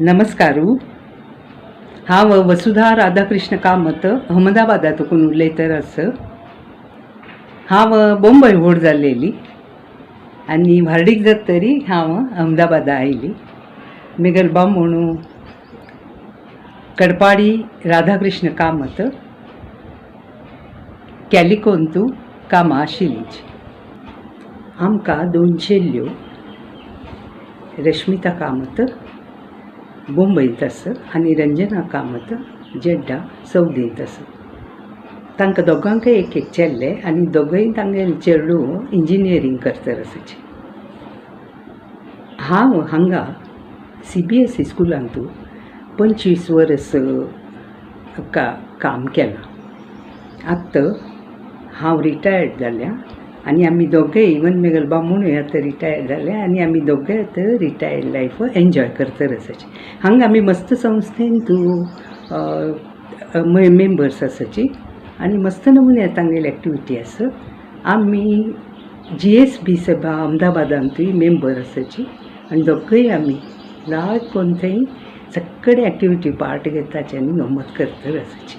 नमस्कारू. हांव वसुधा राधाकृष्ण कामत अहमदाबादातून उलयतर आस. हांव बोंबय व्हड जाल्लेली आनी व्हार्डीक जात तरी हांव अहमदाबादा आयली. मेगल बामणू कडपाडी राधाकृष्ण कामत कॅलिकोंतू कामां आशिल्लीच. आमकां दोन चेडयो, रश्मिता कामत बोंबयंत आसा आनी रंजना कामत जेड्डा सौदींत आसा. तांकां दोगांकय एक एक चेडले आनी दोगूय तांगेले चेडूं इंजिनियरींग करतर आसाचे. हांव हांगा सी बी एस ई स्कुलांतू 25 वर्स काम केलां. आतां हांव रिटायर्ड जाल्या आनी आमी दोगूय, इवन मेगल बामणूय आतां रिटायर्ड जाले आनी आमी दोगूय आतां रिटायर्ड लायफ एन्जॉय करतर आसाची. हांगा आमी मस्त संस्थेंतू मेंबर्स आसाची आनी मस्त नमुने तांगेली एक्टिविटी आसा. आमी जी एस बी सभा अहमदाबादांतूय मेंबर आसाची आनी दोगूय आमी लाग कोन्न थंय सगळे एक्टिविटी पार्ट घेताची आनी गमत करतर आसाची.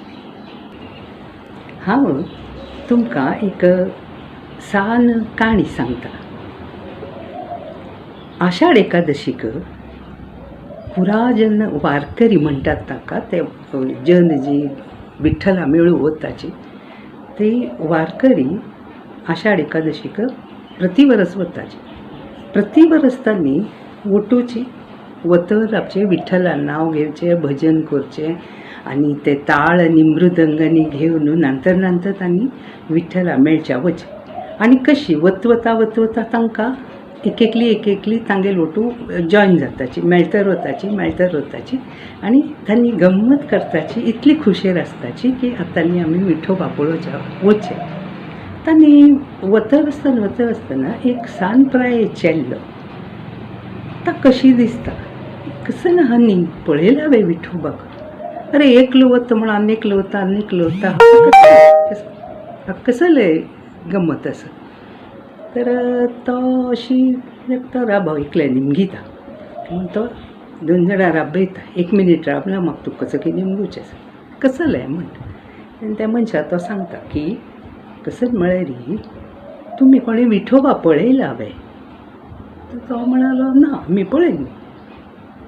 हांव तुमकां एक सान काणी सांगता. आषाढ एकादशीक पुरा जेन्ना वारकरी म्हणटात ताका, ते जन जी विठ्ठला मेळूं वताची ती वारकरी आषाढ एकादशीक प्रतिवरस वताची. प्रतिवरस तांणी वटूची वतर आपचे विठ्ठला नांव घेवचें, भजन करचें आनी ते ताळ आनी मृदंगांनी घेवन नंतर नंतर तांणी विठ्ठला मेळच्या वचें. आनी कशी वत वता वत वता तांकां एक एकली एक एकली तांगेल वटू जॉयन जाताची, मेळतर वताची, मेळतर वताची आनी तांणी गम्मत करताची, इतली खुशेर आसताची की आतां तांणी आमी विठोबा पळोवच्या वचचें. तांणी वतर आसतना वतर आसतना एक सान प्राये चेडलो ताका कशी दिसता कसं ना हनी पळयला वे विठोबाक, अरे एकलो वता म्हण आनी एकलो वता आनी एकलो वता, कसले गम्मत आसा. तर तो अशी एकटो राबो एकल्या निमगिता म्हूण तो दोन जाणां राबयता, एक मिनीट राबला म्हाका तुका कसो कितें निमगुचें आसा कसलें म्हणटा. आनी त्या मनशाक तो सांगता की कसं म्हळ्यार तुमी कोणें विठोबा पळयला वे? तर तो म्हणालो ना आमी पळयना.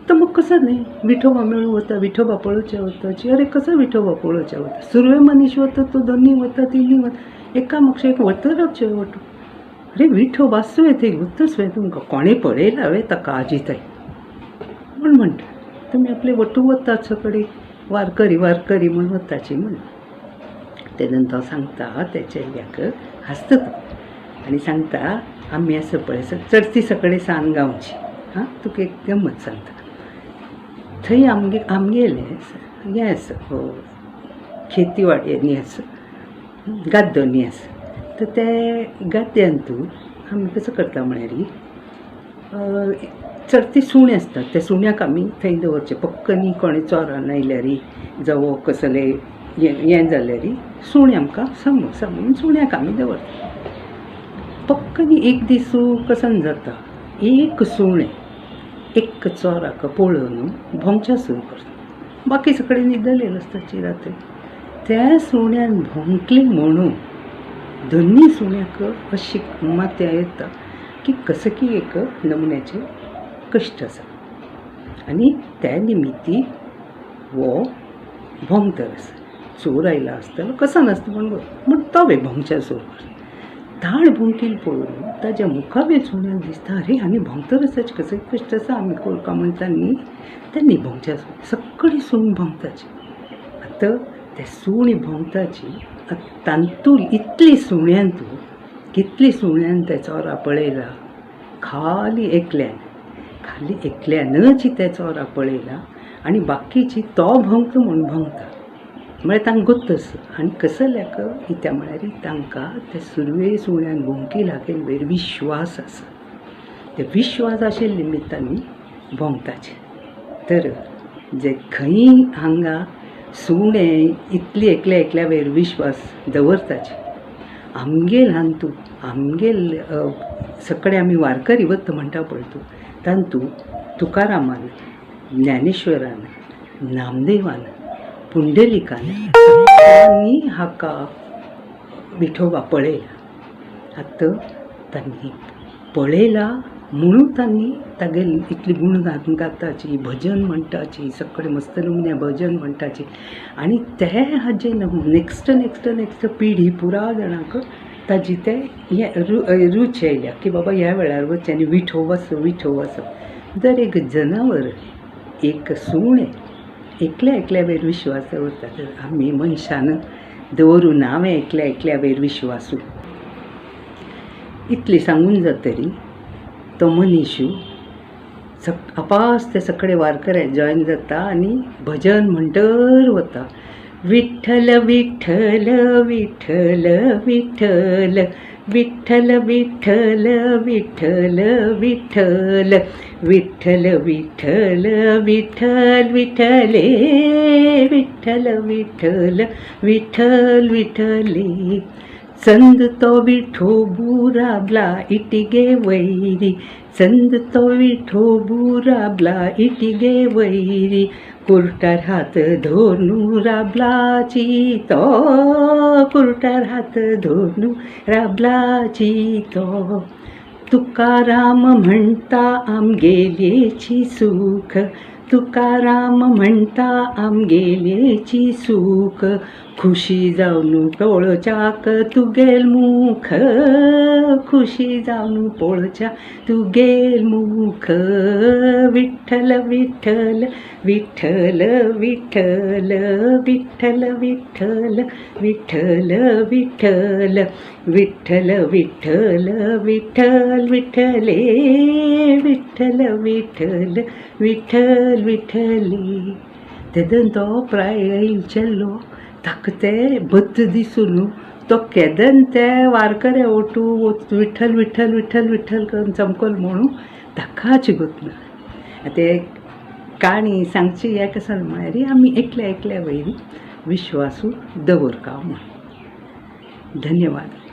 तर मग कसं न्ही विठोबा मेळूं वता, विठोबा पळोवचें वता, अरे कसो विठोबा पळोवचें वता, सुरवे मनीस वता तो दोनी वता तिनी वता एका मागशे एक वता रावचे वटू, अरे विठोबा आसुये थंय वतच वे तुमकां कोणें पळयला वे ताका आजी थंय म्हूण म्हणटा. तुमी आपले वटू वतात सगळे वारकरी वारकरी म्हूण वताची म्हूण. तेन्ना तो सांगता त्या चेडल्याक, हांसता तो आनी सांगता आमी आसा पळय चडती सगळे सान गांवची, आं तुका एक गम्मत सांगता. थंय आमगेलें हें आसा खेतीवाडी आसा, गाद्दोनी आसा. तर ते गाद्यांतू आमी कसो करता म्हळ्यार चडती सुणें आसतात, त्या सुण्याक आमी थंय दवरचें पक्कनी कोणें चोरान आयल्यार जावं कसलें हें जाल्यार सुणें आमकां सांगू सांगून सुण्याक आमी दवरता. पक्कनी एक दीस कसन जाता एक सुणें एक चोराक पळोवन भोंवच्या सुरू करता, बाकी सगळे न्हिदलेले आसताची रात्री. त्या सुण्यान भोंकली म्हणून दोन्ही सुण्याक अशी मात्या येता की कसं की एक नमुन्याचें कश्ट आसा आनी त्या निमित्ती हो भोंवतर आसा. चोर आयला आसतलो कसो नासता म्हण म्हण तो बी भोंवच्या सुरू करता. ताण भोंवकील पळोवन ताज्या मुखावेर सुण्याक दिसता अरे आनी भोंवतर आसाच कसं कश्ट आसा आमी कोलका म्हणटा न्ही तेन्ना भोंवच्या सगळीं सूण भोंवताची. आतां ते सुणी भोंवताची तांतूल इतली सुण्यांतू कितली सुण्यान त्या चोरा पळयला, खाली एकल्यान खाली एकल्यानच त्या चोरा पळयला आनी बाकीची तो भोंवता म्हूण भोंवता म्हळ्यार तांकां गोत्त आसा. आनी कसल्याक कित्या म्हळ्यार तांकां त्या सुरवे सुण्यान भोंवकी लागेल वयर विश्वास आसा, ते विश्वास आशिल्ले निमित्तांनी भोंवताचे. तर जे खंय हांगा सुणें इतली एकल्या एकल्या वयर विश्वास दवरताचे, आमगेल हांतू आमगेल सगळे आमी वारकरी वता म्हणटा पळय तूं तांतू तुकारामान ज्ञानेश्वरान, नामदेवान, पुंडलिकान सगळ्यांनी हाका विठोबा पळयला. आतां तांणी पळयला म्हणून तांणी तागेली इतली गुणगान गाताची, भजन म्हणटाची, सगळे मस्त नमुन्या भजन म्हणटाची आनी ते हाजे नेक्स्ट नेक्स्ट नेक्स्ट पिढी पुरा जाणांक ताजी ते हें रूच येयल्या की बाबा ह्या वेळार वचचें आनी विठोबाचो विठोबाचो. जर एक जनावर, एक सुणें एकल्या एकल्या वयर विश्वास दवरता तर आमी मनशान दवरूं ना हांवें एकल्या एकल्या वयर विश्वासू. इतलें सांगून जातरी तो मनीशू आपास ते सगळे वारकऱ्या जॉयन जाता आनी भजन म्हणटर वता. विठ्ठल विठ्ठल विठ्ठल विठ्ठल विठ्ठल विठ्ठल विठ्ठल विठ्ठल विठ्ठल विठ्ठल विठ्ठल विठ्ठले विठ्ठल विठ्ठल विठ्ठल विठ्ठले. चंद तो विठोबू राबला इटिगे वैरी, चंद तो विठोबू राबला इटिगे वैरी, कुर्टार हात धरून राबलाची तो, कुर्टार हात धरून राबलाची तो. तुकाराम म्हणता आमगेलेची सुख, तुकाराम म्हणता आमगेलेची सुख, खुशी जावन पळोवच्याक तुगेल मुख, खुशी जावन पळोवच्या तुगेल मुख. विठ्ठल विठ्ठल विठ्ठल विठ्ठल विठ्ठल विठ्ठल विठ्ठल विठ्ठल विठ्ठल विठ्ठल विठ्ठल विठ्ठले विठ्ठल विठ्ठल विठ्ठल विठ्ठले. तेदन तो प्राय येयलो ताका तें बद्द दिसून तो केदन ते वारकऱ्या ओटू विठ्ठल विठ्ठल विठ्ठल विठ्ठल करून चमकल म्हणून ताकाच गोतना. ते काणी सांगची हें कशें म्हळ्यार आमी एकल्या एकल्या वयर विश्वासू दवरका म्हूण. धन्यवाद.